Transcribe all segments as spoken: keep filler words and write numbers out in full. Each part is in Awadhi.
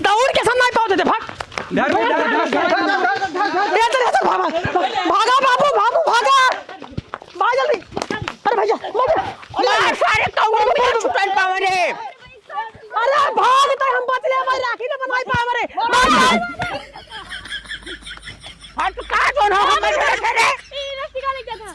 दौड़ के सब नहीं पाओ देते, भाग। डर, डर, डर, डर, डर, डर। ए, चल, चल, भाग, भाग। भागा बाबू, बाबू, भागा। भाग जल्दी। अरे भैया, मत। अरे सारे कौन भी छुटल पावे रे। अरे भाग, तो हम बचले, भाई, राखी न बनवाई पावे रे। भाग, भाग। हट, का जोन हो, हम बैठे रे।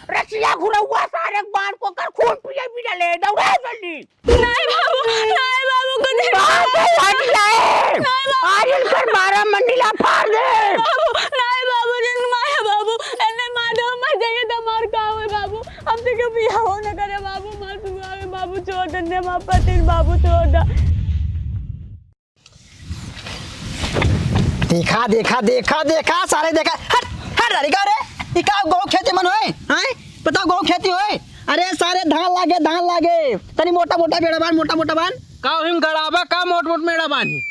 रसिया घुरौआ सारे बाण को कर खून पिए भी डाले, दौड़ा जल्दी। नहीं बाबू, नहीं बाबू, कुछ नहीं। बाप को हट जाए। नहीं बाबू। आज इनकर बारह मंजिला फाड़ दे। बाबू, नहीं बाबू, जिन माया बाबू, एने माधव मर जाइए तो हमार का होए बाबू? हम तो के बियाह हो न करे बाबू, मार सुआवे बाबू, छोड़ दे, माँ पतिन बाबू, छोड़ दे। देखा, देखा, देखा, देखा, सारे देखा। हट, हट, रानी का रे? ई का गौ खेती मन होए? हैं? बताओ, गौ खेती होए? अरे सारे धान लागे, धान लागे। तनी मोटा, मोटा मेड़ा बान, मोटा, मोटा बान। का ओहिम गड़ाबा का मोट, मोट मेड़ा बानी?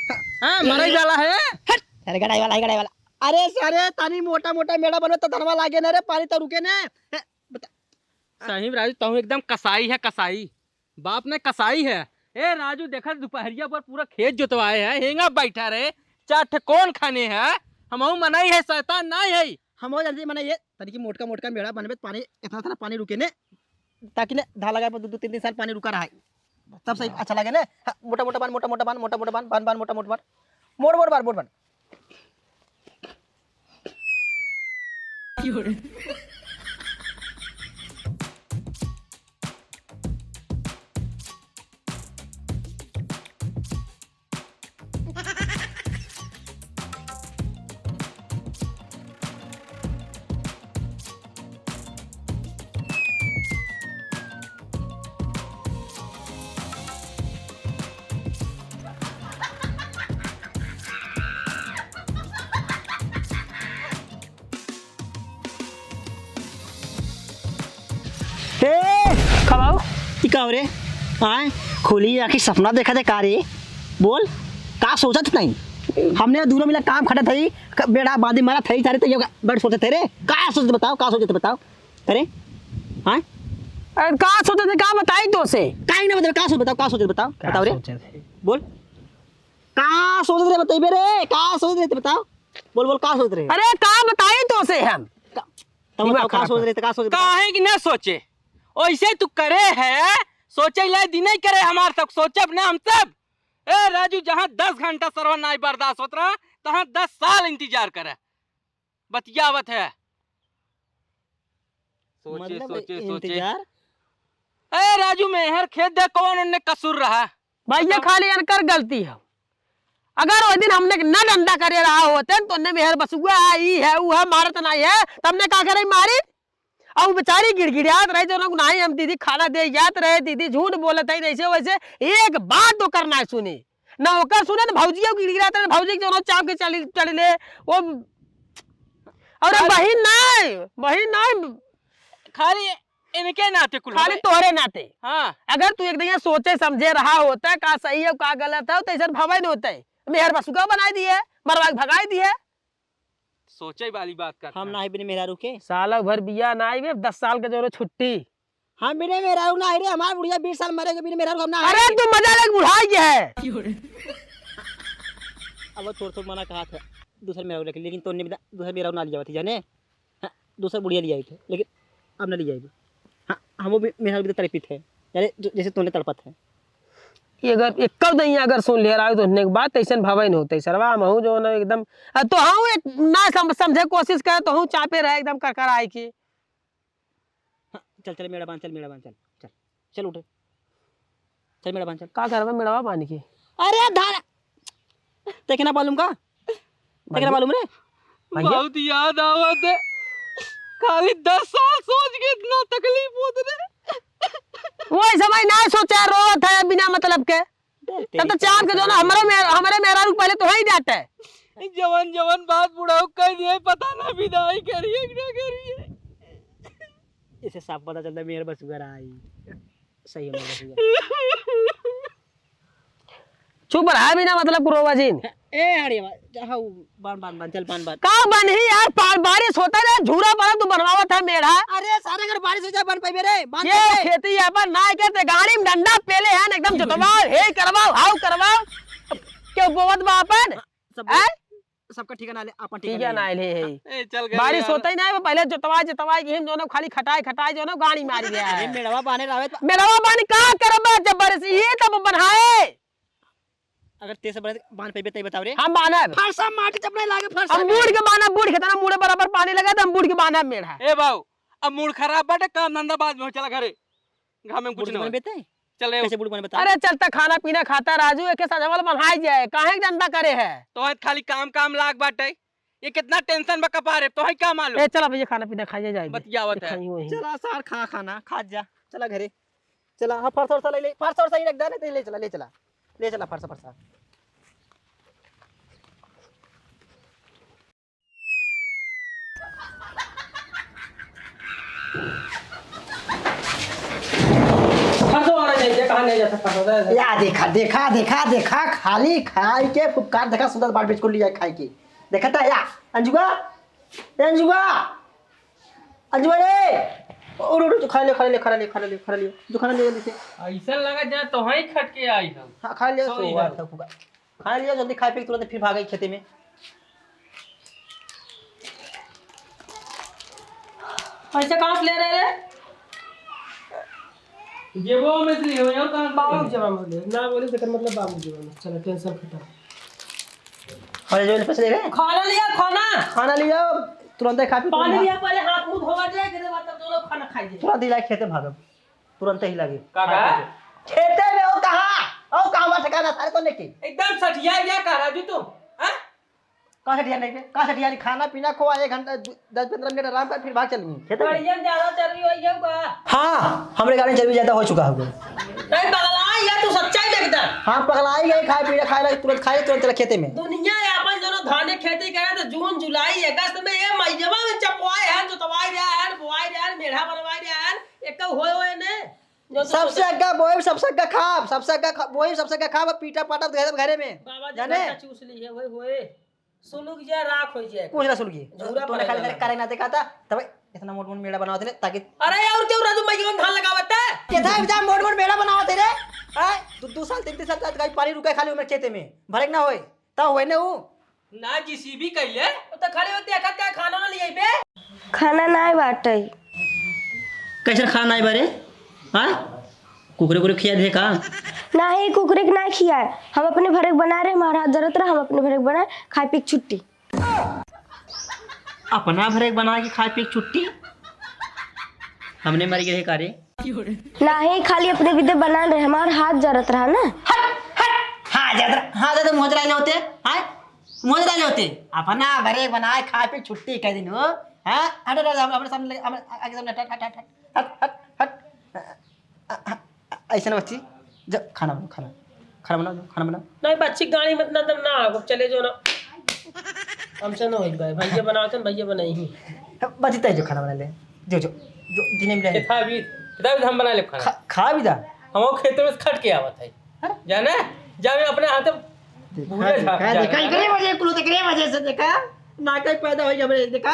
हाँ, मरई वाला है। हट, अरे गड़ाई वाला है, गड़ाई वाला। अरे सारे तनी मोटा, मोटा मेड़ा बनवे तो धनवा लागे ना रे, पानी तो रुके ना। हैं, बता। सही में राजू, तहूँ एकदम कसाई है, कसाई। बाप ने कसाई है। ए राजू, देखा दुपहरिया पर पूरा खेत जोतवाए है, हेंगा बैठा रहे, चार ठे कौन खाने है? हमहू मनई है, शैतान नाई है। हमहू जल्दी मनई है, तनिकी मोटका मोटका मेड़ा बनबे, पानी इतना सारा पानी रुके ने, ताकि ने धान लगाए पर दो दो तीन तीन साल पानी रुका रहा है, तब सही अच्छा लगे ने। हाँ, मोटा मोटा बान, मोटा मोटा बान, मोटा मोटा बान, बान बान मोटा मोटा बान, मोड़ मोड़ बान, मोड़ बान। ए! का बाऊ? ई का हो रे? आय, खुली आँखी सपना देखत है का रे? बोल, का सोचत नहीं? हमने दूनो मिला काम खटत हई, क-, बेड़ा बांधी मारत हई, सारे तो ये बड़ सोचत है रे। का सोचत बताओ, का सोचत बताओ? अरे, हाँ? अरे, का सोचत है, का बताई तो से? काहे ना बताओ, का सोचत बताओ, का सोचत बताओ? का बताओ रे। सोचत है? बोल। का सोचत रहे, बतइबे रे, का सोचत रहे, बताओ। बोल, बोल, का सोचत रहे? अरे, का बताई तो से हम? का, तब दिमाग बताओ, का खराब सोचत है। रहे, का सोचत रहे? काहे कि न सोचे? ओइसे तू करे है, सोचे ले दिन ही करे हमार तक, सोचब ना हम सब। ए राजू, जहाँ दस घंटा सरवा नाई बर्दाश्त होत रहा, तहाँ दस साल इंतजार करे। बतियावत है। सोचे, मतलब, सोचे, सोचे। इंतजार? ए राजू, मेहर खेत दे, कौन उनने कसूर रहा? भैया, हाँ। खाली अनकर गलती है। अगर वो दिन हमने न डंडा करे रहा होते, तो उनने मेहर बसुआ है, ई है, ऊ है, मारत नहीं है, तो हमने का करे मारी? अब बेचारी गिड़गिड़ात रहे, जो लोग नहीं, हम दीदी खाना दे जात रहे, दीदी झूठ बोलत है, ऐसे वैसे एक बात ओकर ना सुनी। ना ओकर सुने, ना भौजिया गिड़गिड़ात रहे, भौजी के जौन चाप के चली, चली ले, वो, अरे अरे बहिन नहीं, बहिन नहीं। खाली इनके नाते कुल खाली हवे। तोहरे नाते। हाँ। अगर तू एक दिन सोचे समझे रहा होता, का सही है, का गलत है, तो ऐसा भवे नहीं होता है। मेहर बसुगा बनाई दिए, मरवा के भगाई दिए। सोचे वाली बात कर हम था। ना है बिन मेहरारू के। साल भर बिया ना आई बे, दस साल के जोरे छुट्टी। हम बिने मेहरारू ना है रे, हमार बुढ़िया बीस साल मरे के बिने मेहरारू हम ना है। अरे तू मजा लेके बुढ़ाई गया है। अब थोड़ा थोड़ा मना कहा था, दूसर मेहरारू लेके, लेकिन तोने बिना दूसर मेहरारू ना लिया थी जाने। हाँ, दूसर बुढ़िया लिया थे, लेकिन अब ना लिया। हाँ, हम वो भी मेहरारू भी तो तड़पित है, अरे जो, जैसे तोने तड़पत है। ये अगर एक दइया अगर सुन लिया रहा तो उन्हें के बात ऐसे भवे नहीं होते सरवा, हम हूँ जो ना एकदम, आ, तो हम एक ना सम-, समझे कोशिश करे तो हूँ चापे रहे एकदम करकर आए की। हाँ, चल, चल, मेड़ा बांध, चल, मेड़ा बांध, चल, चल, चल, उठ, चल, मेड़ा बांध, चल। का करबे मेड़वा बांध के? अरे, धान, तेके ना मालूम का? तेके ना मालूम रे? भैया। बहुत याद आवत है। खाली दस साल सोच के इतना तकलीफ होत रे। वो समय ना सोचा, रोवत है बिना मतलब के। तब तो चाप के जो ना, हमारे मेहर-, हमारे मेहरारू के पहले तो वही जाता है। जवन, जवन बात बुढ़ाऊ कह दिए, पता ना विदाई करिए कि ना करिए। इसे साफ पता चलता है, मेहर बसुआ रहा है। सही है, मेहर बसुआ। चुप रहा बिना मतलब के रोवा जिन। ए, अरे, हाँ, बान, बान, बान, चल, बान, बान। का बान ही यार, पा-, बारिश होता है, झूरा पड़ा, तू बनवावत है मेढ़ा। अरे, सारे अगर बारिश हो जाए, बन पाइबे रे, बान ये पाइबे। खेती अपन ना करते, गाड़ी में डंडा पेले हैं, एकदम जोतवाओ, हे करवाओ, हाउ करवाओ। क्यों बोवत बा अपन? सब आय? सबका ठिकाना ले, अपन ठिकाना ले। ले है। ए, चल गए बारिश यार। होता ही ना है, पहले जोतवाई, जोतवाई के हम दोनों खाली खटाई, खटाई जो ना गाड़ी मारी गया अरे, है। मेड़वा बांधे रहे तो। मेड़वा बांध का करबा जब बारिश ये तब बनाए। अगर तेज से बारिश बांध पेबे तई बताओ रे। हम बांधब। फरसा माटी चपड़े लागे, फरसा हम में। बूढ़ के बांधब, बूढ़ के तना मुड़े बराबर पानी लगा तो हम बूढ़ के बांधब मेढ़ा। ए बाऊ, अब मूड खराब बाटे, काम धंधा बाद में हो, चला घरे। घाम में कुछ बूढ़ ना हो। बनबे तई? चल रे। कैसे बूढ़ बने बता? अरे चलता खाना पीना खाता राजू, एके साझा वाला बन्हाई जाए, काहे के धंधा करे है? तो है खाली काम काम लाग बाटे। ये कितना टेंशन बा कपारे, तो है का मालूम? ए चला भैया खाना पीना खाइए जाए। बतियावत है। खाई वही। चला सार खा खाना, खा जा। चला घरे। चला, हाँ, फरसा उरसा ले ले, फरसा उरसा ही रख दे, नहीं तो ले चला, ले चला। ले चला फरसा फरसा। फंसो वाला नहीं, ये कहाँ नहीं जाता, फंसो जाता है। या देखा, देखा, देखा, देखा, खाली खाई के फुफकार देखा, सुंदर बाट बिस्कुट लिया खाई के। देखा था या, अंजुआ, ए अंजुआ, अंजुआ रे, उठ, उठ, उठ, खा ले, खा ले, खा ले, खा ले, खा ले, जो खाना ले जल्दी से। ऐसा लगा जा तो वहीं खट के आई हम। हाँ, खा लिया, सो सो ही हुआ है। था फुफकार। खा लिया जल्दी, खाए पी के तुरंत फिर भागे खेते में। पैसा कहाँ से ले रहे रे? जेबो में से लियो, यहाँ कहाँ से बाबू लियो? जेबा में ले। ना बोले, तेकर मतलब बाबू जेबा में। चलो, टेंशन खत्म। अरे, जो पैसे ले रहे? खाना लिया, खाना। खाना लिया, तुरंत ही खा पी के पानी लिया, पहले हाथ मुंह धोवा जाए, फिर बाद तब दोनों खाना खाइए। तुरंत ही लाए खेते भागब। तुरंत ही लागे। का, का? खेते में हो कहाँ? हो कहाँ बा ठिकाना सारे तो लेके? एकदम सठिया गया का राजू तू? हाँ? कहाँ सठिया नहीं बे? कहाँ सठिया नहीं? खाना पीना खोआ एक घंटा, दु-, दस पन्द्रह मिनट आराम कर, फिर भाग चलेंगे खेते में। गाड़िया में ज्यादा चर्बी हो गया होगा। हाँ, हमरे गाड़ी में चर्बी ज्यादा हो चुका होगा। नहीं पगला, ये तू सच्चाई में एकदम। हाँ, पगला ही गए, खाए पीने, खाए लगे, तुरंत खाए, तुरंत चला खेते में। दुनिया अपन दोनों धाने खेती करे तो जून, जुलाई, अगस्त में ये मईवा में चपवाए हैं, जोतवाए रहा है, बोआए रहा है, मेढ़ा बनवाए रहा है, एक होए होए ने। जो तो सबसे सोचे अग्गा बोइब, सबसे अग्गा खाब, सबसे अग्गा खा-, बोइब, सबसे अग्गा खाब, पीटा पाटा धोए देब घरे में। बाबा जी जाने? घर का चूस ली है, वही होए। सुलुक जाए, राख हो जाए। कुछ ना सुलगी। झूरा तूने पर खाली लगा। करे ना देखा था, तब इतना मोट मोट मेड़ा बनावत रहे, ताकि अरे और क्यों राजू मईवा में धान लगावत है? ये था, इतना मोट मोट मेड़ा बनावत रहे। हाँ? दो, दो साल, तीन, तीन साल तक पानी रुका है खाली उमें खेते में। भरे ना होए, तब होए ना वो। ना जीसीबी कैले, तो खाली वो देखत का खाना ना लियाई बे। खाना नाय बाटे। कैसे खाना नाय बारे? हाँ? कुकुरे कुकुरे खिया दे का? नाही, कुकुरे के ना खियाए। हम अपने भरे के बनाए रहे, हमारा हाथ जरत रहा, हम अपने भरे के बनाए, खाए पी के छुट्टी। अपना भरे के बना के खाए पी के छुट्टी? हमने मर गए का रे? नाही, खाली अपने विदे बनाए रहे, हमारा हाथ जरत रहा ना। हट, हट, हाथ जरत रहा, हाथ जरत मुँह जरा होते, हाँ? मुँह जरा होते। अपना भरे बनाए खाए पी छुट्टी कह दिन हो, हाँ? हट, हट, हट, हमारे सामने लगे, हमारे आगे सामने हट, हट, हट। अ, अ, अ, ऐसे ना बच्ची, जा, खाना बनाओ, खाना, खाना बनाओ, जा, खाना बनाओ। नहीं, बच्ची गाड़ी मत ना, ना, ना, अब चले जाओ ना। हमसे ना होई भाई, भैया बनाओ तो भैया बनाई ही। बच्ची, तय जो खाना बना ले, जो, जो, जो, दिने में ले। कितना भी, कितना भी हम बना ले खाना। खा, खा भी दा। हम वो खेतों में से खट के आवत है। अरे। जाना? जा मैं अपने हाथ से देखा, भूले देखा, जा, देखा, जा। एकरे वजह, कुल एकरे वजह से देखा, ना कहीं पैदा होई हमरे, देखा।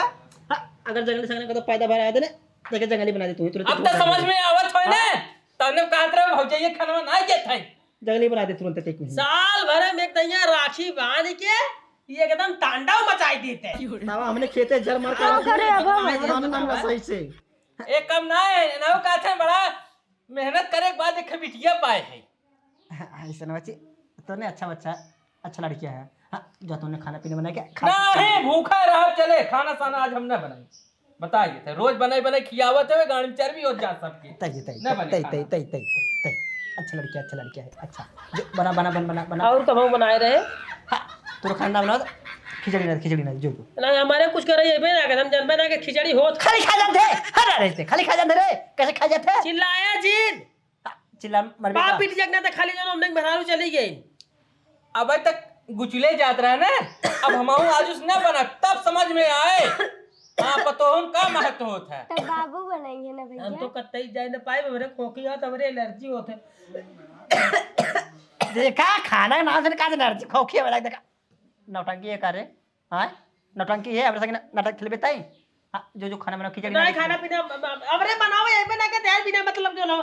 हाँ, अगर जंगली संगली का तो पैदा भरा है, देखे जंगली बना दे तू ही, तुरंत अब तो समझ में आवत होय ना, हाँ? तने कहत रहे भौजैया खाना ना देत है। जंगली बना दे तुरंत ते कुछ। साल भर में एक दैया राखी बांध के ये एकदम तांडव मचाई देते। तब हमने खेते जर मार का करे अब हम। नाम, नाम सही से। एक कम ना है, ना वो कहते हैं बड़ा मेहनत करे के बाद एक बिटिया पाए है। ऐसा ना बच्ची, तो नहीं अच्छा बच्चा, अच्छा लड़किया है। हाँ, जो तुमने खाना पीना बनाया क्या? खा नहीं, भूखा रहा चले, खाना साना आज हम ना बनाई। बताइए थे, रोज बनाई बनाई खियावत है, गाड़ी में चर्बी हो जा सबके। तय, तय, ना बने तय, खाना। तय, तय, तय, तय, तय। अच्छा लड़किया, अच्छा लड़किया है, अच्छा। जो बना, बना, बन, बना, बना। और कब हम बनाए रहे? हाँ, तू खाना बनाओ तो खिचड़ी ना, खिचड़ी ना, जो, जो। नहीं, हमारे कुछ करे ये भी ना, कि हम जनबे ना कि खिचड़ी होत। खाली खा जाते, हर रहे थे, खाली खा जाते रे, कैसे खा जाते? चिल्लाया जिन। चिल्ला मरबे बाप का? पीट जगना त खाली जनो हमने मेहरारू चली गई। अबे तक गुचले जात रहे ना, अब हमाऊ आजुस न बना, तब समझ में आए। हाँ, पतोहन का महत्व होत है। तब बाबू बनाई है ना भैया। हम तो कतई जाए न पाए, हमरे खोखी होत, हमरे एलर्जी होत है। देखा, खाना नाम से का एलर्जी, खोखी वाला देखा। नौटंकी है का रे? हाँ? नौटंकी है, हमरे संगे न-, नाटक खेलबे ताई? हाँ, जो, जो खाना बनाओ, खिचड़ी नहीं, बना खाना दे। पीना, अब, अब, अब रे बनाओ, ये पे ना के तैयार बिना मतलब जो लो।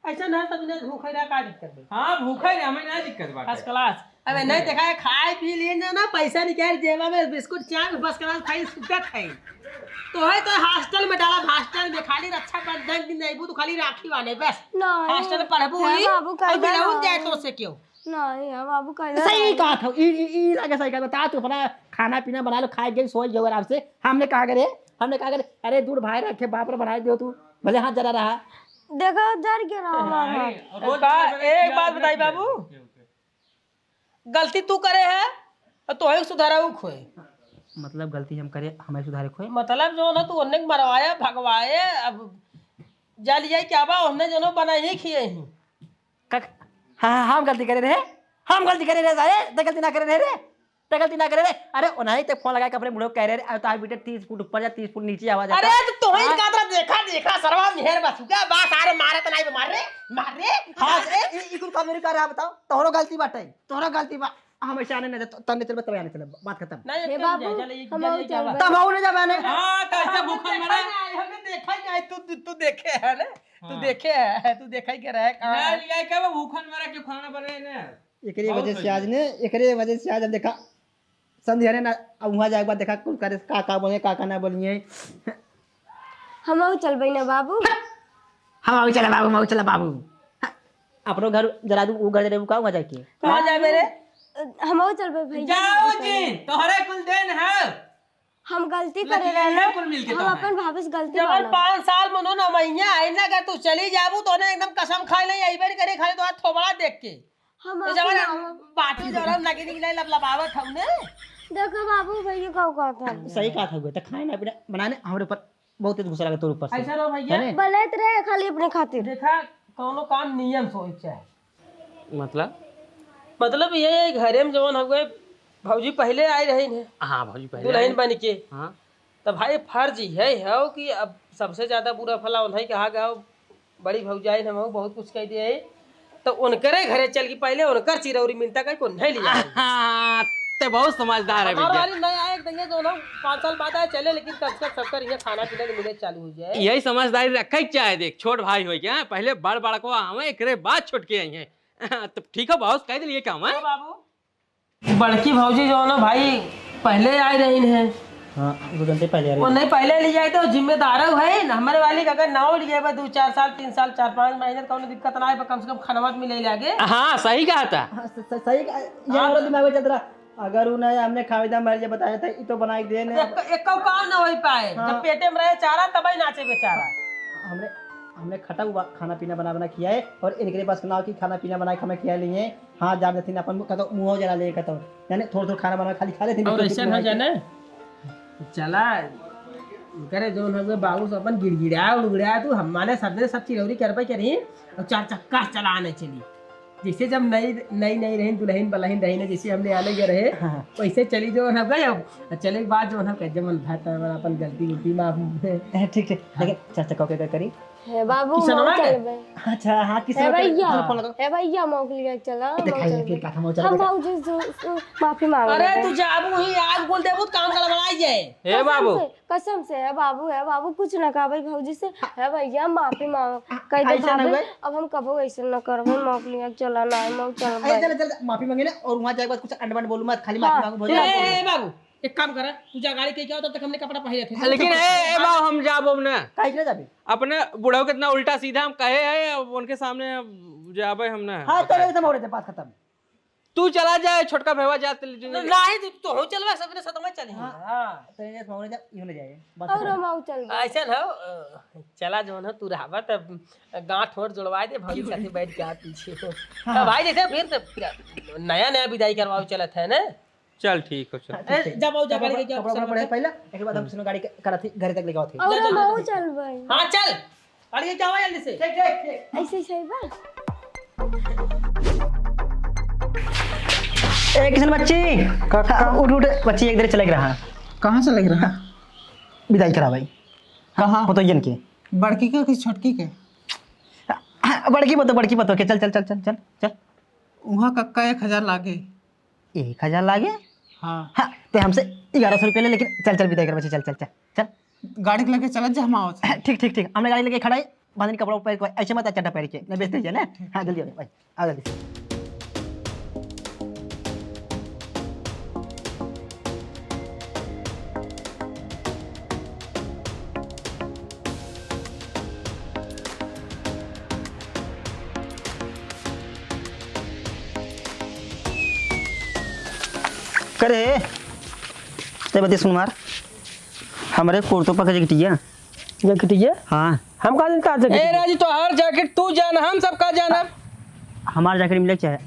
ऐसा ना सब ने भूखे रहा, का दिक्कत है? हाँ, भूखे रहे, हमें ना दिक्कत बात है। First class। अबे नहीं देखा है, खाए पी लिए ना, ना पैसा निकाल जेबा में बिस्कुट चाट बस करा खाई सुतत है। तो है तो हॉस्टल में डाला, हॉस्टल में खाली रक्षाबंधन दिन अइबू तो खाली राखी वाले बस। नहीं। हॉस्टल में पढ़बू है ही, बाबू, और कैसे बिलाउन ना? जाए तो से क्यों? नहीं है बाबू, कैसे सही नहीं? कहा था, ई, ई, ई लगे सही कहा, बता तू अपना खाना पीना बना लो, खाए गई सोई जाओ आराम से। हमने कहा करे, हमने कहा करे, अरे दूर भाई रखे, बाप रे बनाए दियो तू, भले हाथ जरा रहा। देखो जर के रहा हमारा हाथ। रोज का, एक बात बताई बाबू, गलती तू करे है और तोहे सुधारा उ खोए। मतलब गलती हम करे, हमें सुधारे खोए? मतलब जो ना तू ओन्ने के मरवाए, भगवाए, अब जा लिया क्या बा, ओन्ने जनो बनाई ही खिए ही। का, हाँ, हाँ, हम गलती करे रहे, हम गलती करे रहे सारे, ते गलती ना करे रहे रे, ते गलती ना करे रहे। अरे उन्हीं ते फोन लगा के अपने मुड़ो कह रहे रे, अब तार बेटे तीस फुट ऊपर जा, तीस फुट नीचे आवा जाता। अरे तो तोही हाँ? का तरह देखा, देखा, सरवा मेहर बसु क्या बा, सारे मारे तो नहीं मार रे, मार रे, हाँ, मार रे। ई, ई कुल काम मेरी कर रहा बताओ, तोहरो गलती बाटे, तोहरो गलती बा। हम ऐसे आने ना जाते, तन्ने चलबे तब आने चलबे, बात खत्म। नहीं, हे एकदम बाबू, जा, जा, ले, हम जा, और जा, चलबे। बात। तब हम ना जाबे ने। हाँ, कैसे भूखल मरा? हमने देखा ही नहीं, तू, तू, तू देखे है ना? तू हाँ। देखे है, तू देखा ही के रहे, कहाँ ना, है? लिया के वो भूखल मरा के खाना बने ना। एकरे बहुत वजह से बढ़िया। आज ने, एकरे वजह से आज हम देखा, संध्या ने ना, अब वहाँ जाए के बाद देखा, कुल करे, का, का बोले, का, का ना बोलिए। हमहू चलबै ना बाबू। हमहू चला बाबू, हमहू चला बाबू। अपनो घर जरा दू, ऊ घर जरा दू, का वहाँ जाके? कहाँ जाबे रे? हमहू चलबै भैया। जाओ जी, तोहरे कुल देन है। हम गलती करे लेकिन रहे ये ना। कुल मिलके हम तो अपन है। भाभी से गलती जब मानब। पाँच साल मनो ना मैया, आईना का तू चली जाबू तो ना एकदम कसम खाए ले, अइबे करे खाली तो हाथ थोबड़ा देख के। हम तो अपन जवन नाम बाटी जवन लगे निकले लबलबावत हऊ ने। देखो बाबू, भैया का कहत है। सही कहत हउए, त खाए ना पीना बनाने हमरे ऊपर बहुत तेज गुस्सा लगे तोर ऊपर से। ऐसा रहो भैया। है ने? बनत रहे खाली अपने खातिर। देखा, कौनो काम नियम से होए के चाहे। मतलब? मतलब ये है, घरे में जवन हउए, भौजी पहले आई रही ने। हाँ, भौजी पहले दुल्हन आई। बन के। हाँ। त भाई फर्ज यही है कि अब सबसे ज्यादा बुरा भला उन्हीं के आगे हो, बड़ी भौजाई ने हमहू बहुत कुछ कह दिया है, तो उनकरे घरे चल के पहले उनकर चिरौरी मिलता कहीं को नहीं लिया। हाँ, ते बहुत समझदार है हमारे भैया। वाली नहीं आए, एक दिन ये दोनों पाँच साल बाद आए चले, लेकिन कम से कम सबकर यहाँ खाना पीना के मिले चालू हो जाए। यही समझदारी रखे के चाहे। देख, छोट भाई हो क्या, पहले बड़ बड़ को आवे, एकरे बाद छोट के आई हैं। तो ठीक है बॉस, कह दिलिए काम है। तो बाबू, बड़की भौजी जो है ना भाई, पहले आई रही है। हाँ, दो घंटे पहले आ रही वो है। नहीं पहले ले जाए तो जिम्मेदार है ना हमारे वाली का, अगर नाव ले जाए दो चार साल, तीन साल, चार पाँच महीने, कौनो दिक्कत ना है, पर कम से कम खाना तो मिले लागे। हाँ, सही कहा था। हाँ, स-, स-, सही कहा, ये हाँ। हमारा दिमाग में चल रहा। अगर उन्हें हमने खाविदा मर जे बताया था, ये तो बनाई दे ने। एक, एक काम ना हो पाए, हाँ। जब पेटे में रहे चारा, तब ही नाचे बेचारा। हमने, हमने खटा हुआ खाना पीना बना, बना खिया है, और इनके पास ना हो कि खाना पीना बना के हमें खिया लिए। हाँ, जान देथिन अपन मुँह, कहतो मुँह जला ले कहतो। यानी थोड़ा, थोड़ा खाना बना खाली खा लेथिन, और बिस्कुट ऐसे खिला ना के। जाने, चला, करे जोन हउए बाबू से अपन गिड़गिड़ा उड़गिड़ा तू, हम माने सब दिन सब चिरौरी करबे करी, और चार चक्का चलाने चली। जैसे जब नई, नई, नई रही, दुल्हन बलहिन रही ना, जैसे हमने आने गए रहे, हाँ, हाँ। वैसे चली जो ना गए अब। और चले के बाद जो ना कह, जमन भाई, तमन अपन गलती, गलती माफ। हाँ, ठीक, ठीक। हाँ। लेकिन चार चक्का के क्या करी? हे बाबू, किसनवा मऊ के? चलबे। अच्छा, हाँ, किसनवा हे के? भैया, हाँ। फोन लगाओ। हे भैया, मऊ के लिए चला, देखा मऊ ये चलबे। फिर का था, मऊ चला हम बेटा। भौजी से, से माफी मांग अरे, लेबे। तू जाबू ही, आग बोल देबू, तो काम गड़बड़ाई जाए। हे कसम बाबू। से, कसम से, हे बाबू, हे बाबू, कुछ ना कहबे भौजी से। हे भैया, माफी मांग, कह दे ऐसा ना भाभी, हुए। अब हम कबो ऐसे ना करबे, मऊ के लिए चला ना, मऊ चलबे। अरे, चल, चल, माफी मांगे ना, और वहाँ जाए के बाद कुछ अंड बंड बोलू मत, खाली माफी हाँ। मांगू, भौजी। ए, ए, ए, बाबू, एक काम करा, तू जा गाड़ी कह के आओ, तब तक हमने कपड़ा पहिरे थे। लेकिन ए, ए, बाबू, हम जाबो ना। काहे के ना जाबे? अपने बुढ़ऊ कितना उल्टा सीधा हम कहे हैं, अब उनके सामने अब जाबे हम ना। हाँ, तेरे से मोरे से बात खत्म। तू चला जाए, छोटका भैया जा, तेरे लिए नहीं, तू तो हो चलवा, सबने साथ में चली। हाँ। हाँ। तेरे से मोरे जा, इहो ले जाए। बात और खत्म। हम आऊ चल गए। ऐसा ना हो, अ, चला जो ना, तू रहबा तब गांठ होठ जोड़वा दे, भाभी साथे बैठ के आ पीछे। हाँ। तो भाई जैसे फिर तो नया नया विदाई करवाओ चलत है ना। चल, ठीक हो, चल। हाँ, ए, ठीक, ठीक। जब आओ, जा, कपड़ा, गाड़ी के क्या कपड़ा, कपड़ा पसंद पहले, एक बार हम हम्म। सुनो गाड़ी के, करा थी, घर तक लेके आओ थी। और जा, जा, हम जा, आओ जा। चल भाई। हाँ, चल। गाड़ी के क्या हुआ जल्दी से? ठीक, ठीक, ठीक। ऐसे ही सही बा। ए, किशन बच्ची। का, का? उठ, उठ, बच्ची, एक देर चले के रहा। कहाँ चले के रहा? विदाई करा भाई। कहाँ? पतोहियन के। बड़की के कि छोटकी के? हाँ, बड़की पतो, बड़की पतो के। चल, चल, चल, चल, चल, चल। वहाँ कक्का एक हजार लागे। एक हजार लागे? हाँ। हाँ, ते हमसे ग्यारह सौ रुपया ले, लेकिन चल, चल, विदाई कर बच्ची, चल, चल, चल, चल। गाड़ी के लगे चलत जा, हम आवत। ठीक, ठीक, ठीक, हमने गाड़ी लेके खड़ा है, बांधनी कपड़ा ऊपर को, ऐसे मत चड्ढा पहन के, नहीं बेचते ही है ना? ठीक। हाँ, जल्दी आओ भाई, आ जल्दी। करे, ते बती सुन मार, हमरे कुर्तो पर के जैकेटिया। जैकेटिया? हाँ। हम का दिन का ए जैकेटिया? राजू, तोहार जैकेट तू जान, हम सब का जानब? हमार जैकेट मिले के चाहे,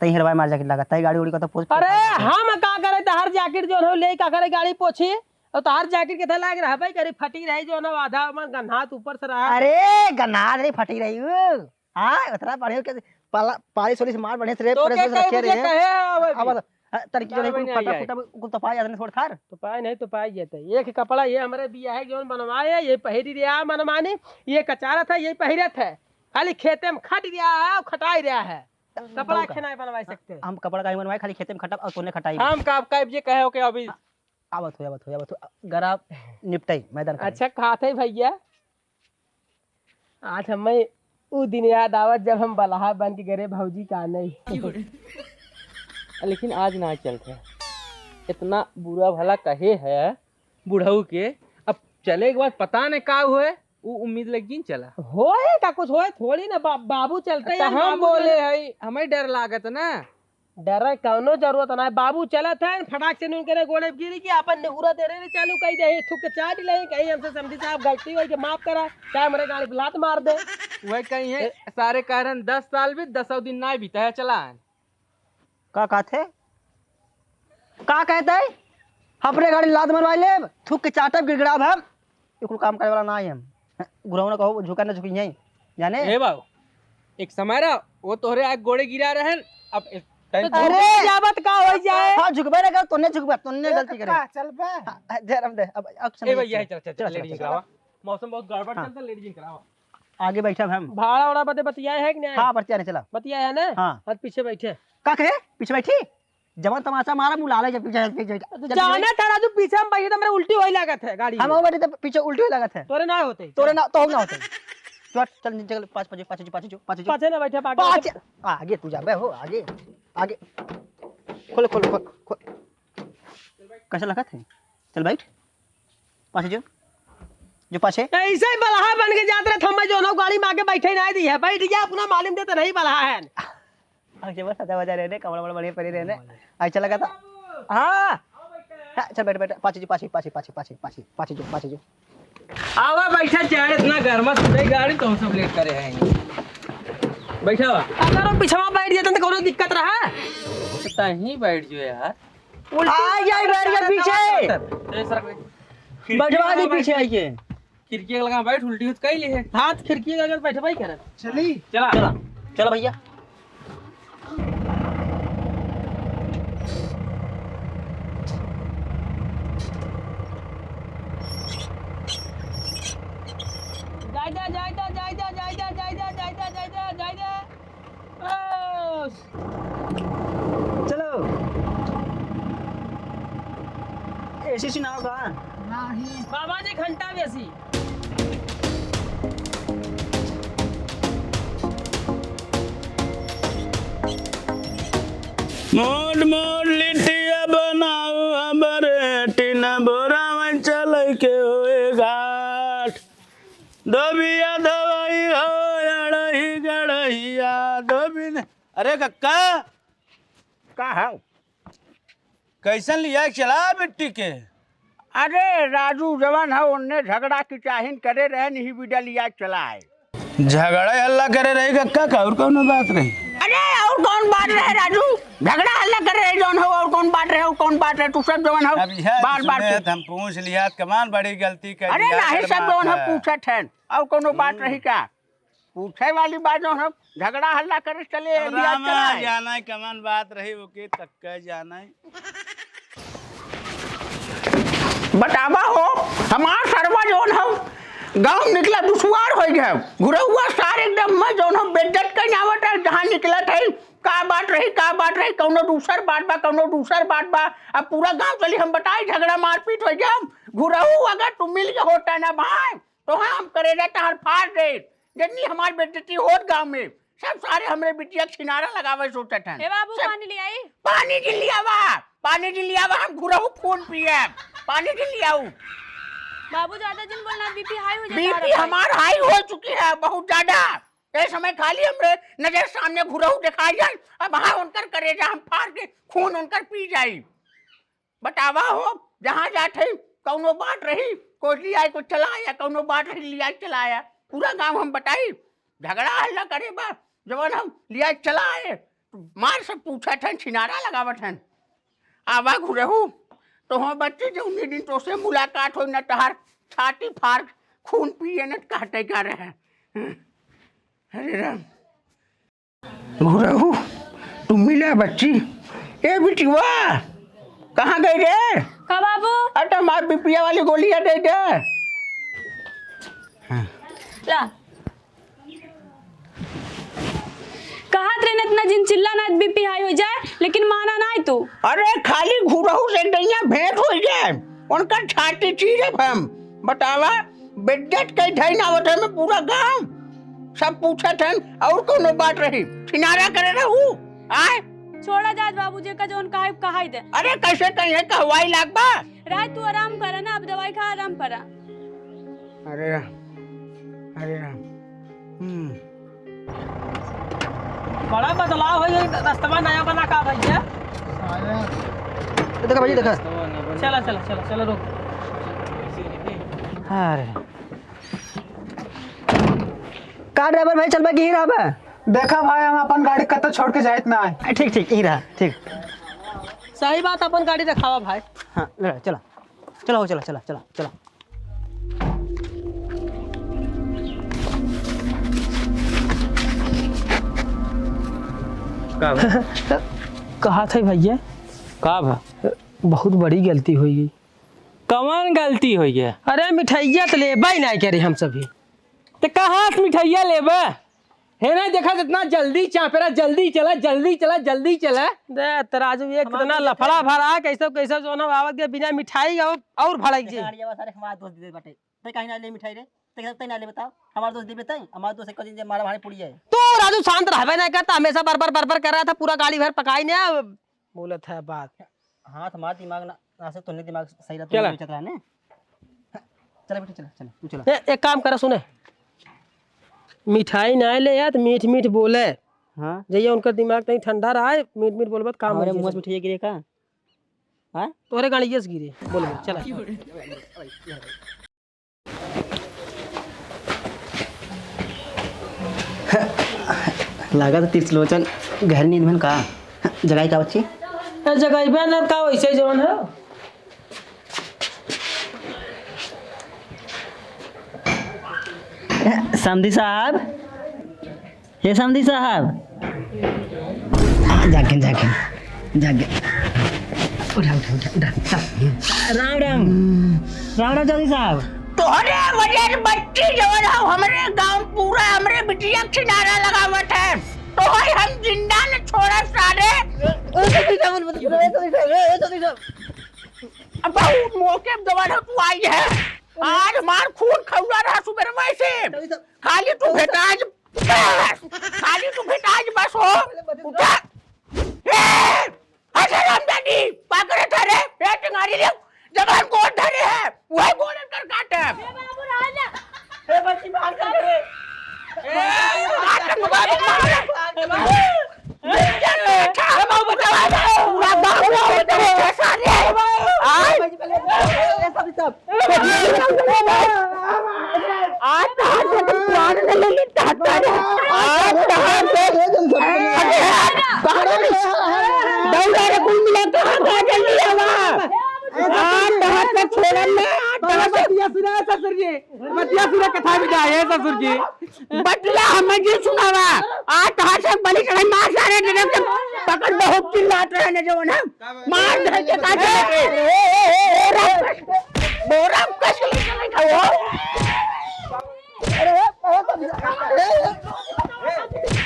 तई हेरवाए मार जैकेट लगा, तई गाड़ी उड़ी का तो पोछ अरे, हम का करे, तोहार जैकेट जौन हो, ले का करे, गाड़ी पोछी, और तोहार जैकेट के थैला लाग रहा भाई, करी फटी रही, जौन हो, आधा मन गन्हात ऊपर से रहा। अरे, गन्हात रही, फटी रही, उ। हाँ, उतना बढ़िया के पाला, पालिश वालिश मार बढ़िया से रे, तो प्रेस के व्रेस कई रखे बजे रहे। कहे हो अभी? अब, हाँ, तनिक जो चार है, बजे कुल फटा आई। फुटा, कुल तो पाए जाते हैं, थोड़ा थार। तो पाए नहीं तो पाए जाते हैं। एक कपड़ा ये हमारे बिया है, जौन बनवाए है, ये पहिरी रहा मनमानी, ये कचारत है, ये पहिरत है। खाली खेते में खट रहा है और खटाई रहा है। कपड़ा तो का? खेना बनवा सकते हैं। हम कपड़ा का ही बनवाए, खाली खेते में खटब और तोने खटाई। हम का, का ये कहे हो कि अभी आवत हो, आवत हो, आवत हो। गरा निपटाई, मैदान खत्म। अच्छा, कहा थे भैया, आज हमें उ दिन याद आवत, जब हम बलहा बन के गरे भौजी का नहीं। लेकिन आज ना चलते। इतना बुरा भला कहे है बुढ़ऊ के, अब चले के बाद पता नहीं का हुए, उ उम्मीद लग जिन चला। होए का कुछ होए थोड़ी ना, बा-, बाबू चलते तो हैं, हम बाबू बोले चलते हैं, हमें डर लागत ना। डरे कौनो जरूरत ना है, बाबू चलत है, फटाक से नून करे गोड़े गिरी कि अपन निहुरा दे रहे चालू कई दे, थुक के चाट ले, कहीं हमसे समझी साहब गलती होई के माफ करा, चाहे हमरे गाड़ी पे लात मार दे। वही कहीं है, ए- सारे कारण दस साल भी दसों दिन ना बीता है, चला है। का कहते? का कहते? अपने गाड़ी लात मरवाई लेब, थुक के चाटब, गिड़गिड़ाब हम। ये कुल काम करे वाला ना है हम। गुरऊ ना कहो, झुका ना झुकी है, जाने? ए बाबू, एक समय रहा, वो तोहरे आग गोड़े गिरा रहन, अब इस टाइम तो अरे! झुक जाबत का हो जाए? हाँ, झुकबे ना कर, तोने झुकबे, तोने ए, गलती करे। का, चल बे। हाँ, दे, हम दे, अब action ए ले, भैया, चल। चल, चल, चल, चल, लेडीज चल, करावा। चल। मौसम बहुत गड़बड़ हाँ। चलता, लेडीज करावा। आगे बैठा हम। भाड़ा ओड़ा बदे बतियाए है कि नहीं? हाँ, बतिया रहे, चला। बतियाए है ना? हाँ। और पीछे बैठे। का कहे? पीछे बैठी? जवन तमाचा मारा, मुँह लाले जब पीछे, पीछे, पीछे, तो चल, जाने चल। था राजू, पीछे हम बैठे तो मेरे उल्टी होई लागत है गाड़ी तोरे में। बैठे तो पीछे उल्टी होई लागत है। तोरे ना होते। तोरे ना, तो ना होते। चल, चल, नीचे चल, पाँच बजे, पाँच बजे, पाँच बजे, पाँच बजे। पाछे ना बैठे, पाछे। पाँच, आगे तू जाबे हो, आगे, आगे। खोल, खोल, खोल, खोल। कैसे लगत है? चल बैठ। पाछे जो, जो पाछे। ऐसे ही बलहा बन के जात रहे, थम्मे जो ना गाड़ी में आके बैठे ना दी है। बैठ गया, अपना मालूम देते नहीं बलहा है। आगे बस आधा बजा रहे ने, कमरा बड़ा बढ़िया परी रहे ने। अच्छा लगा था। हाँ। हाँ, चल बैठ, बैठ, पाछे जो, पाछे, पाछे, पाछे जो, पाछे जो। आवा बैठा, चाहे इतना गर्मा सुबह गाड़ी तो हम सब लेट करे हैं। बैठा हुआ। अगर वो पिछवा बैठ जाते तो कोनो दिक्कत रहा? तो तहीं बैठ जो यार। उल्टी आ जाए बैठ गया पीछे। ए, सर, बैठवा दी पीछे आइए। खिड़की के लगा बैठ, उल्टी होत कई ले है। हाथ खिड़की के लगा बैठबा ही करत। चली। चला। चला, चला भैया। जायदा, जायदा, जायदा। ओ, चलो। एसी सुनाओ का? नहीं। बाबा जी घंटा बेसी। मोट मोट लिट्टिया बनाओ हमरे, टिन बोरा में चल के होए घाट। धोबिया धोबई हो, अड़ही गड़हिया, धोबी ने-, अरे कक्का, का हौ? कैसन लिया चला बिट्टी के? अरे राजू, जवन हौ ओन्ने झगड़ा की चाहिन करे रहे, नहीं बिडा लिया चला है। झगड़ा हल्ला करे रहे कक्का, का और कौनो बात रही? अरे और कौन बात रहे राजू? झगड़ा हल्ला करे रहे जौन हौ, और कौन बात रहे, और कौन बात रहे? तू सब जवन हौ अब यह बार बार सुने पूछ। त हम पूछ लिया, कमान बड़ी गलती कर अरे दिया, नहीं, कर सब माफ जवन हौ है। पूछत हैं, और कौनो बात हम्म। रही का? पूछे वाली बात जौन हौ, झगड़ा हल्ला करे चले अब इंडिया रामा चलाए। जाना है कमान बात रही, वो के तक का जाना है। बतावा हो, हमार सरवा जौन हौ, गाँव निकला दुश्वार होइ गया। घुरहुआ सार एकदम मैं जौन हौ, बेइज्जत कइन आवत है, जहाँ निकलत है, का बात रही, का बात रही, कौनो दूसर बात बा, कौनो दूसर बात बा। अब पूरा गाँव चली हम बताई, झगड़ा मारपीट होइ गया। घुरहू अगर तू मिल के होता ना भाई, तो हाँ, हम करेजा तहार फाड़ दे। जितनी हमार बेइज्जती होत गाँव में, सब सारे हमरे बिटिया के किनारा लगावे सोचत हैं। ए बाबू, सब पानी ले आई। पानी जिन लियावा, पानी जिन लियावा, हम घुरहू खून पिए। पानी जिन लियाऊ। बाबू, ज्यादा जिन बोलना, बीपी हाई हो जाता है बीपी हमार हाई हो चुकी है बहुत ज्यादा। ए समय खाली हमरे नजर सामने घुरहू दिखाई जाए, अब हाँ उनकर करेजा हम फाड़ के खून उनकर पी जाई। बतावा हो, जहाँ जात है, कौनो बाट रही, कोई लियाई को चला आया, कौनो बाट रही, लियाई चला आया। पूरा गाँव हम बताई, झगड़ा हल्ला करे बा, जवन हम लियाई चला आए। मार से पूछत हन, छिनारा लगावत हन। आवा घुरहू, तोहर बच्ची जौनी दिन तोसे मुलाकात होई न, तहार छाती फाड़ खून पिए न, कहते का रहे। अरे राम। घुरहू, तू मिला बच्ची। ए बिटिवा, कहाँ गई रे? का बाबू? अरे, हमार बीपीया वाली गोलियाँ दे दे। हाँ। ला। कहत रहे न इतना जिन चिल्ला ना, बीपी हाई हो जाए, लेकिन माना ना तू। अरे, खाली घुरहू से दैया भेंट हो जाए, उनका छाती चीरब हम। बतावा, बेइज्जत कई धई ना होत है में पूरा गांव। सब पूछत हन, और कोनो बात रही, छिनारा करे रहू, आय? छोड़ा जात बाबू, जेका जौन कहाई, कहाई दे। अरे कैसे कहीं है, कहवाई लाग बा? राय तू आराम करा ना, अब दवाई खा, आराम करा। अरे राम, अरे राम। हम्म। बड़ा बदलाव है ये रस्तवा नया बना का भैया। देखा भैया, देखा। चला, चला, चला, चला, रुक। अरे। का ड्राइवर भाई, चलबे कि ही रहबे? देखा भाई, हम अपन गाड़ी कत्तो छोड़ के जाइत ना है। ठीक, ठीक, ही रहा, ठीक। सही बात, अपन गाड़ी रखावा भाई। हाँ, ले, चला। चला हो, चला, चला, चला, चला। का भा? कहा था भैया? का भा? बहुत बड़ी गलती होई गई। कवन गलती होई गई? अरे मिठाइया तो लेबे ही नहीं करे हम सभी। तो कहाँ से मिठाइया लेबे? हे नहीं देखा जितना जल्दी चापेरा, जल्दी चला, जल्दी चला, जल्दी चला। दे तराजू, ये हमार कितना दोस्त लफड़ा है। भरा, कैसे, कैसे जो ना आवत के बिना मिठाई और, और भड़क जे। गाड़िया बस, अरे हमार दोस्त दे बाटे। ते कहीं ना ले मिठाई रे, ते, ते ना ले बताओ, हमार दोस्त दे बताई, हमार दोस्त एक दिन जे मारा भाड़े पुड़िया है। तो राजू शांत रहबे नहीं करता, हमेशा बर बर बर बर कर रहा था, पूरा गाड़ी भर पकाई ने बोलत है बात। हाँ, तो हमारा दिमाग ना, ना से तोहने दिमाग सही रहता, चला। तोहने बेचत रहा ने। चला बेटा, चला, चला, तू चला। ए, एक काम करा, सुने, मिठाई ना ले यार, मीठ मीठ बोले। हाँ। जइया उनका दिमाग तनी ठंडा रहा है, मीठ मीठ बोलबत काम हमारे हो मुँह से जाए। मिठाई गिरे का? हाँ? तोहरे गाड़िए से गिरे, बोल, बोल, चला। लागत तीर्थ लोचन गहरी नींद में का जगाई का बच्ची? ए, जगाई बे ना का, वैसे जवन है। समधी साहब, हे समधी साहब। जागे, जागे, जागे। उठा, उठा, उठा, उठा, उठा। राम, राम। राम, राम, चौधरी साहब। तोहरे वजह से बच्ची जवन हौ, हमरे गाँव पूरा हमरे बिटिया के किनारा लगावत है। तोहरे हम जिंदा न छोड़ब सारे। ए, चौधरी साहब, मत बोलो, ए, चौधरी साहब, ए, ए, चौधरी साहब। अब बहुत मौके पे जवन हौ तू आई है। आज हमार खून खौला रहा सुबह में से। चौधरी साहब। खाली तू भेटाज बस, खाली तू भेटाज बस हो। उठा। ए, अरे रामदानी, का करत है रे? ए, टेंगारी ले, जब हम गोड़ धरे हैं, वही गोड़ कर काटे। ए, बाबू, राजा। ए, बच्ची, मार कर रे। ए, मार कर, मार कर, मार कर। ए, बाबू, बचाओ, बचाओ। पूरा गाँव में बचाओ, सारे। ए, बाबू, आ? ए, सब, सब। आज कहाँ से तुम प्राण ले लेली, चाहता है? आज कहाँ से? अरे, कहाँ से? दौड़ा रे, कुल मिला, कहाँ, कहाँ जल्दी आवा? आज कहाँ से छोड़न में, आज कहाँ से? बतिया सुना है ससुर जी, बतिया सुना, कथा भी जाए है ससुर जी। बतिया हमें जी सुनावा, आज कहाँ से बलि चढ़ाई, मार सारे जगह से पकड़, बहुत चिल्लात रहे ने जो ना। मार धर के का चले? ए, ए, ए, ए, राम, बोरा कस के लेके नहीं खाओ। अरे, ए, ए, ए,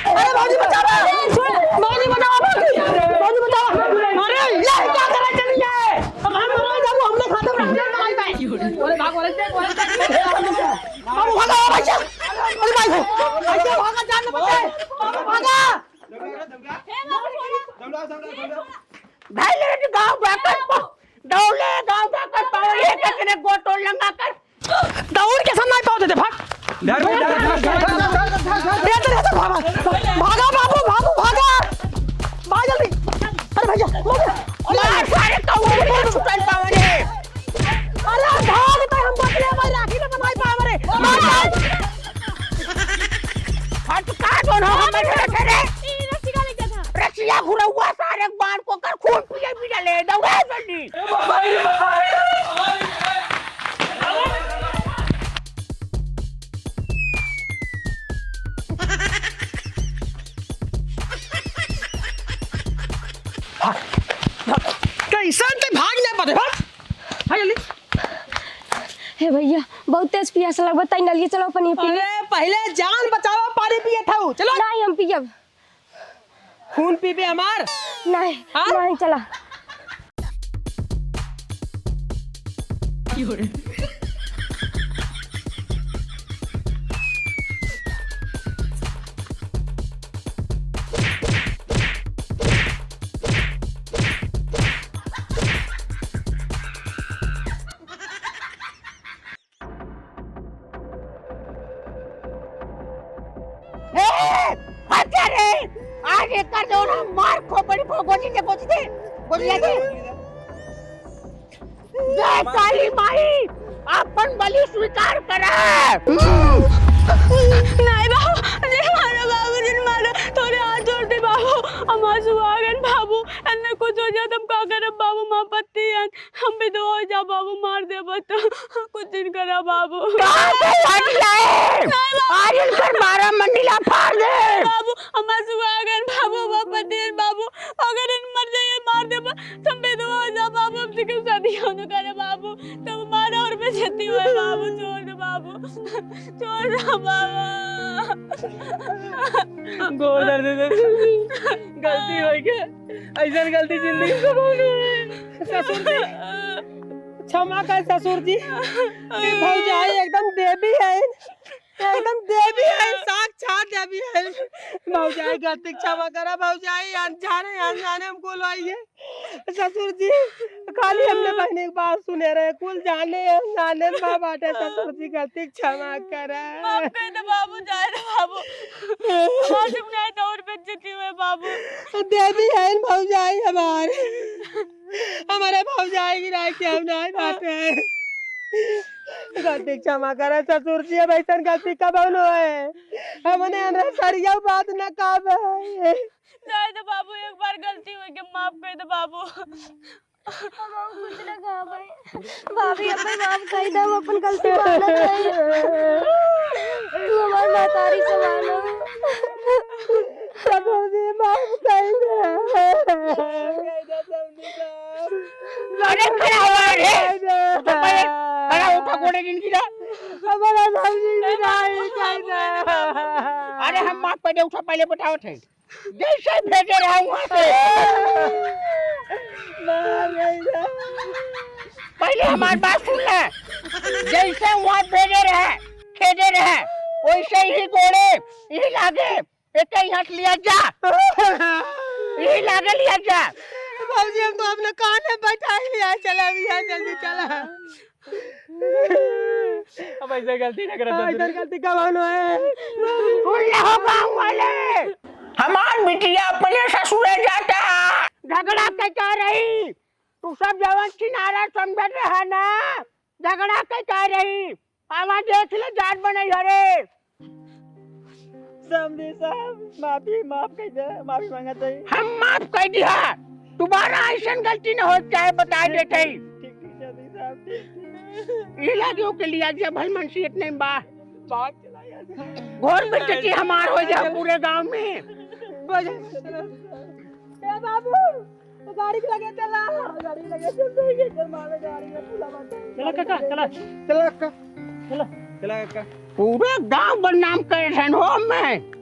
अरे, भौजी बचाओ। ए, छोड़, भौजी बचाओ, भौजी। भौजी बचाओ। अरे, ये क्या कर रहा है, चली है? अब हम लोग जाओ, हमने खाता बना दिया, भाई, भाई। अरे, भागो, अरे, देखो, अरे, देखो। बाबू, भागो, भाई साहब। अरे, भाई, भाई, भागा, जान न बचाए। बाबू, भागा। भाई, ले गाँव जाकर पा-, दौड़े गाँव जाकर पाओ, ये कचरे गोटो लंगा कर। दौड़ के सामने पाओ देते, भाग। डर, डर, डर, डर, डर। ए, तेरे हाथ भागा, भागा बाबू, बाबू, भागा। भाग जल्दी। अरे भैया, मार सारे कौवे को छुटा कर दी। भाग, भाग। कैसन ते भाग नहीं पाते, भाग। भाग जल्दी। हे भैया, बहुत तेज पियास लगबा, तई नलिया चलाओ, पानी पी ले। अरे, पहले जान बचावा, पानी पिए थाऊ। चलो। नहीं, हम पियब। खून पीबे हमार? नहीं, हाँ? नहीं, चला। ए, हट जा रे। आज एकर जौन हम मार खोपड़ी फो-, गोजी दे, गोजी दे, गोजी दे। जय काली माई, अपन बलि स्वीकार करा। नहीं बाबू, जिन मारो बाबू, जिन मारो, तोरे हाथ जोड़ दे बाबू, हमार सुहागन बाबू, एन्ने कुछ हो जाए तो हम का करब बाबू, माँ पत्ती हन। हम विधवा हो जा बाबू, मार देबा तो कुछ दिन करा बाबू। कहाँ से हट गए? नहीं बाबू। आज इनकर बारह मंजिला फाड़ दे। बाबू, हमार सुहागन बाबू, हमार पति है बाबू, अगर इन मर जाइए, मार देबा, तो हम विधवा हो जा बाबू, हमसे क्यों शादी होने करे बाबू, तब हमारा और बेइज्जती हुए बाबू, छोड़ दे बाबू, छोड़ दे बाबू। गोड़ दर्द दे, गलती हो गई, ऐसा गलती जिंदगी में कबो नहीं हुई। ससुर जी, क्षमा कर ससुर जी। ये भौजाई एकदम देवी है, एकदम देवी है, साक्षात देवी है। भौजाई गलती क्षमा करा भौजाई, अनजाने अनजाने हमको लाई है। ससुर जी, खाली हमने बहनी की बात सुने रहे, कुल जाने अनजाने में बाटे। ससुर जी गलती क्षमा करा। माफ कर दे बाबू, जाए दे बाबू। आज हम नहीं दौड़ बेइज्जती हुए बाबू। देवी है भौजाई हमारे। हमारे भौजाई गिराए के हम नहीं बाटे। गलती क्षमा करा ससुर जी, अब ऐसन गलती कबो न होए। हमने हमरा सरिया बात न कहबे। जाए दे बाबू, एक बार गलती हो गई, माफ कर दे बाबू। अब हम कुछ न कहा भाई। भाभी, अब भाई माफ कर दे, हम अपन गलती मानत है। तू हमार महतारी समान हो। ससुर जी, माफ कर दे। अरे खड़ा हो रे। उठा पहले, खड़ा उठा, गोड़े जिन गिरा। हमारा ससुर जी नहीं चाहिए। अरे हम माफ कर दे, उठा पहले बतावत है। जैसे भेजे रहा वहाँ से। पहले हमार बात सुन ले। जैसे वहाँ भेजे रहे, खेदे रहे, वैसे ही गोड़े, यही लागे। एके हाथ लिया जा। यही लागे लिया जा। बाबूजी, हम तो अपने कान्हे बैठा ही लिया, चला भैया, जल्दी चला। अब ऐसे गलती ना करत हाँ, ससुर। ऐसे गलती कब होनो है? सुन ले हो गाँव वाले, हमार बिटिया अपने ससुरे जाता। झगड़ा के का रही? तू सब जवन किनारा समझत रहा ना, झगड़ा के का रही? आवा देख ले, जान बनई हरे। समधी साहब, माफी, माफ कर दे, माफी मांगत हई। हम माफ कर दिहा, दोबारा ऐसन गलती न हो, चाहे बता देते ही। ठीक, ठीक, समधी साहब, ठीक, ठीक। ये लागे ओके लिया जे भल मनसी इतने में बा। भाग चला यार। घोर बेइज्जती हमार हो जा पूरे गांव में। ए बाबू, वो गाड़ी के लगे चला, गाड़ी के लगे चल, चल, चल, मारे गाड़ी में पूरा बंद। चला काका, चला। चला काका। चला। चला काका। पूरा गांव बदनाम करे रहन हो मैं।